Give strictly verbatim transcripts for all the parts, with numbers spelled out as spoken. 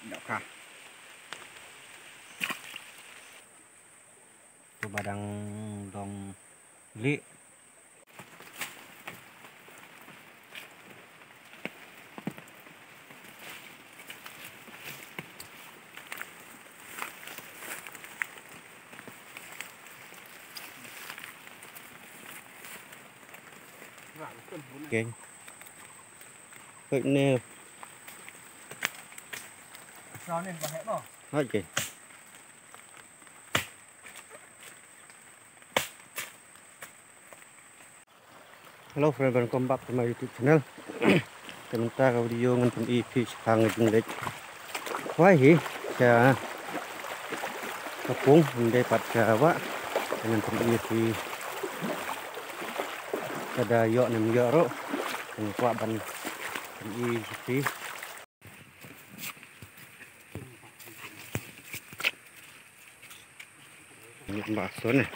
Dohkha. To ba dang long lieh. Keng. Pek ne. Hoi keng. Hello friend, welcome back to my YouTube channel. Te mynta ka video ngan pyni ïa phi shaphang ka jingleit khwai hi sha ka pung, ym dei pat sha wah. Te ngan pyni ïa phi lada ïoh ne ym ïoh ruh. Ngan kwah ban pyni ïa phi. Ba son eh.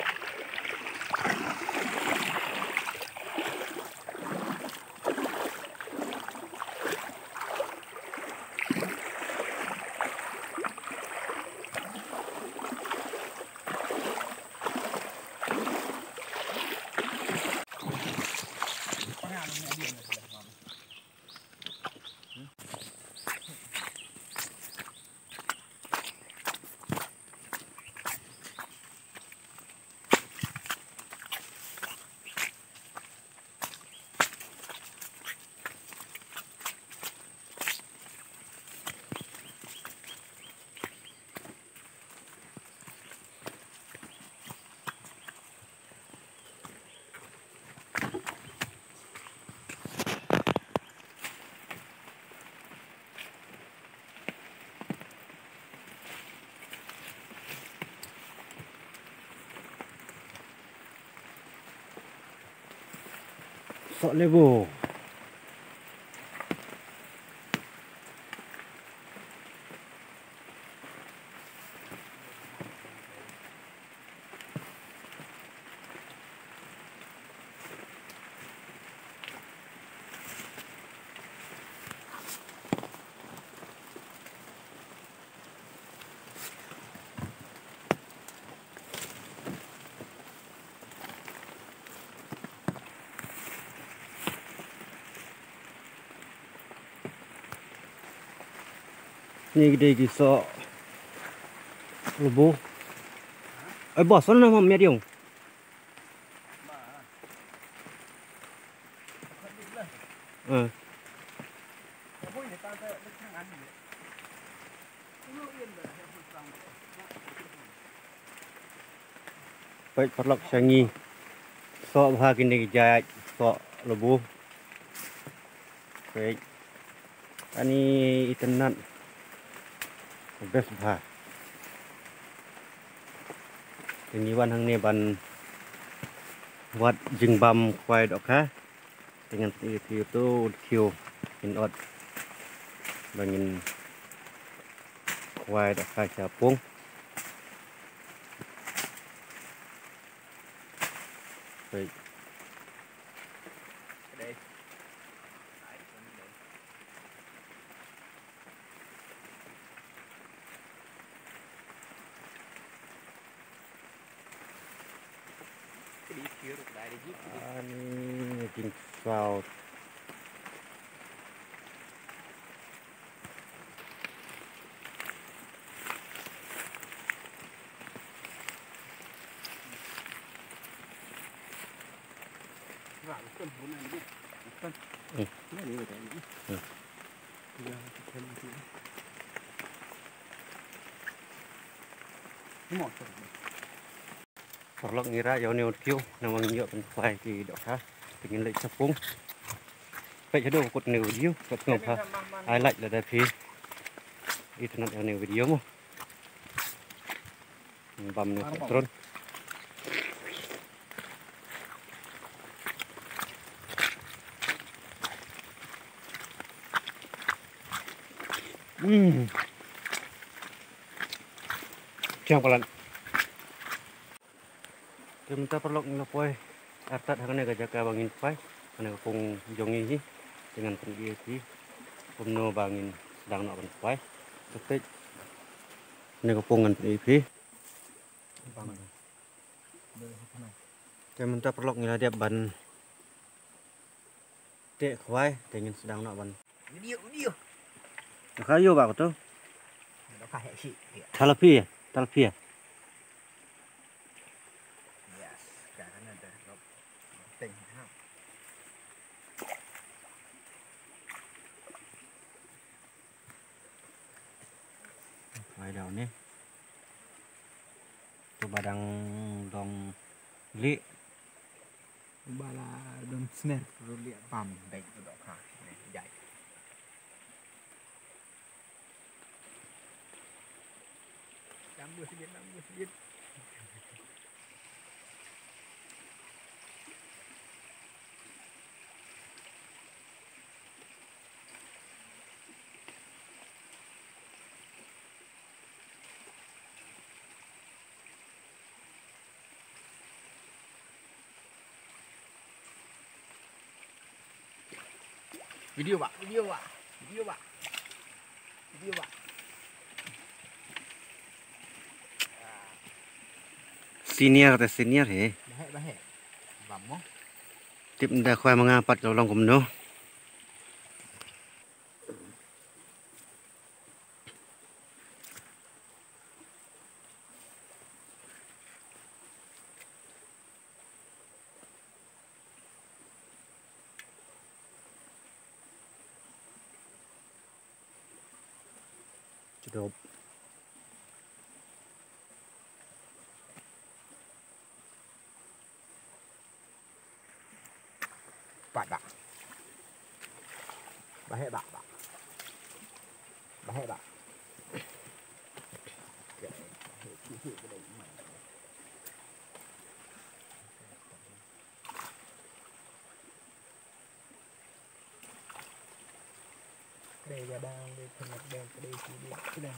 Soh lebu. Ni ki dei ki soh lebu. Ai boss, na ma miat ïong. Eh. Peit paralok sha ngi. Soh bha kine ki jait soh lebu. Peit. Ani itynnad. Best bha. Te ngi wan hangne ban wad jingbam khwai dohkha. Te ngan pyni ïa phi uto u dkhiew ngin ot ba ngin khwai dohkha sha pung. Peit. Ani jingsaw. Hmm. Hmm. Paralok, ngi rah ïa une u dkhiew, nang ba ngin ïoh ban khwai ki dohkha, te ngin leit sha pung. Peit haduh ba kut une u video, bad sngewbha ai like lada phi itynnad ïa une u video mo. Bam ne u soh tron. Hmm. Thiang palat. Te mynta paralok ngi la poi artat ha kane ka jaka ba ngin khwai, kane ka pung jong ngi hi, te ngan pyni ïa phi kumno ba ngin sdang noh ban khwai. Ka peit. Kane ka pung ngan pyni ïa phi. Te mynta paralok ngi la dep ban teh khwai, te ngin sdang noh ban. Video, video. Ka ïoh ba ka to. Ka heh shi. Talapia, talapia. Yes, ka kan ada. Teng ha. Ai daw ne. Tu ba dang dong lieh. Ba la don sner tu lieh pam dai tu dohkha. Ne, jai. Dang bus sikit, dang bus sikit. Video ba, video ba, video ba. Video ba. Senior te senior he. Bahek, bahek. Bam mo. Tip nda khwai ma nga pat ka long kumno. Cukup. Pat ba. Bahek ba, ba. Bahek ba. Dei ba dang dei pynlong dei dei dei dei.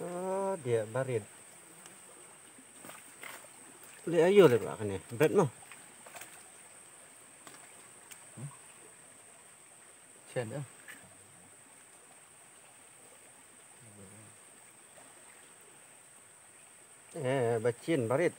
Ah, dia barit. Le ayo le ba kane. Bret mo. Chen eh. Eh, ba chin barit.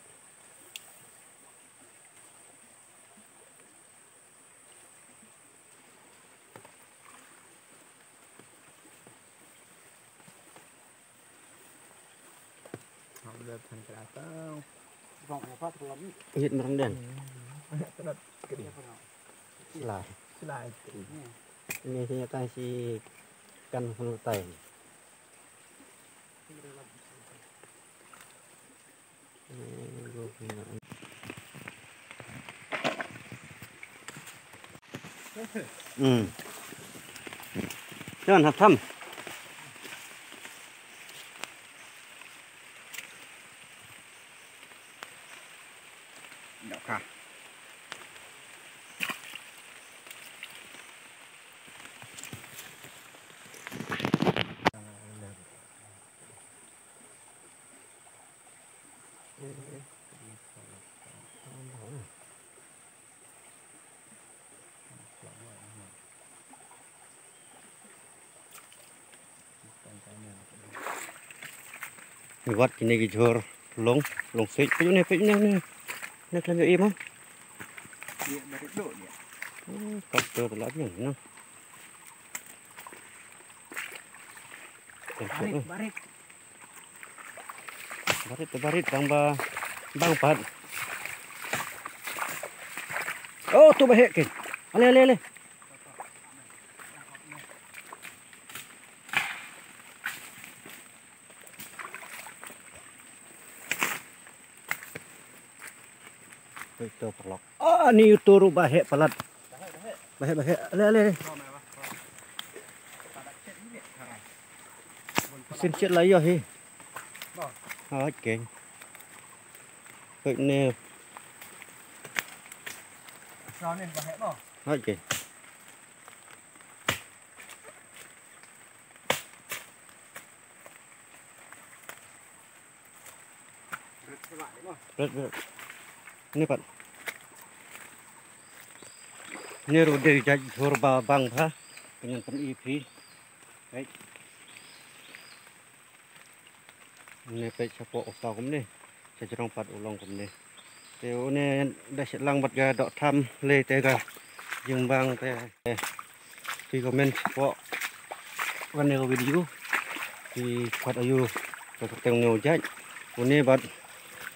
Ngit mereng den. Slide. Slide. Ini sini tang si kan penuh tai. Hmm. Jan hap tham. Nokha. Wat kine ki jhur long, long sik. Peit ne, peit ne, ne. Ne khlem ïohi mo. Ïa, barit duk ïa. Hmm, kat tu telah ïa, ne. Barit, barit. Barit te barit bang ba, bang pat. Oh, tu bahek ke. Ale, ale, ale. Ito paralok. Ah, ni uto ruh bahek palat. Bahek, bahek. Ale, ale, ale. Sin chet la ïoh hi. Okay. Peit ne. Okay. Rit, rit. Ni pat. Ni ruh dei jait jhur ba bang bha. Pynyan pyni phi. Peit. Ni peit shapoh u saw kumne. Sha jrong pat u long kumne. Te une da shet lang bad ka doh tham lei te ka jingbang te. Phi comment shapoh kane ka video. Phi khot aïu ka kyrteng une u jait. Une bad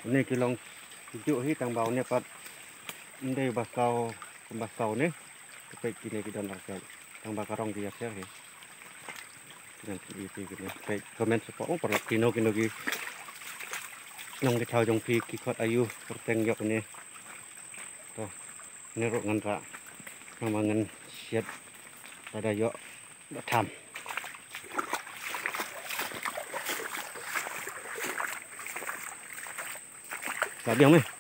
une ki long ki juh hi tang ba une pat ym dei ba saw kumba saw ne. Te peit kine ki don ar jait tang ba ka rong ki ïapher hi. Ngan pyni phi kine. Peit comment shapoh u paralok kino kino ki nongthaw jong phi ki khot aïu kyrteng ïoh kine. To. Ni ruh ngan rah. Namar ngan shet lada ïoh ba tham. Lah biang meh.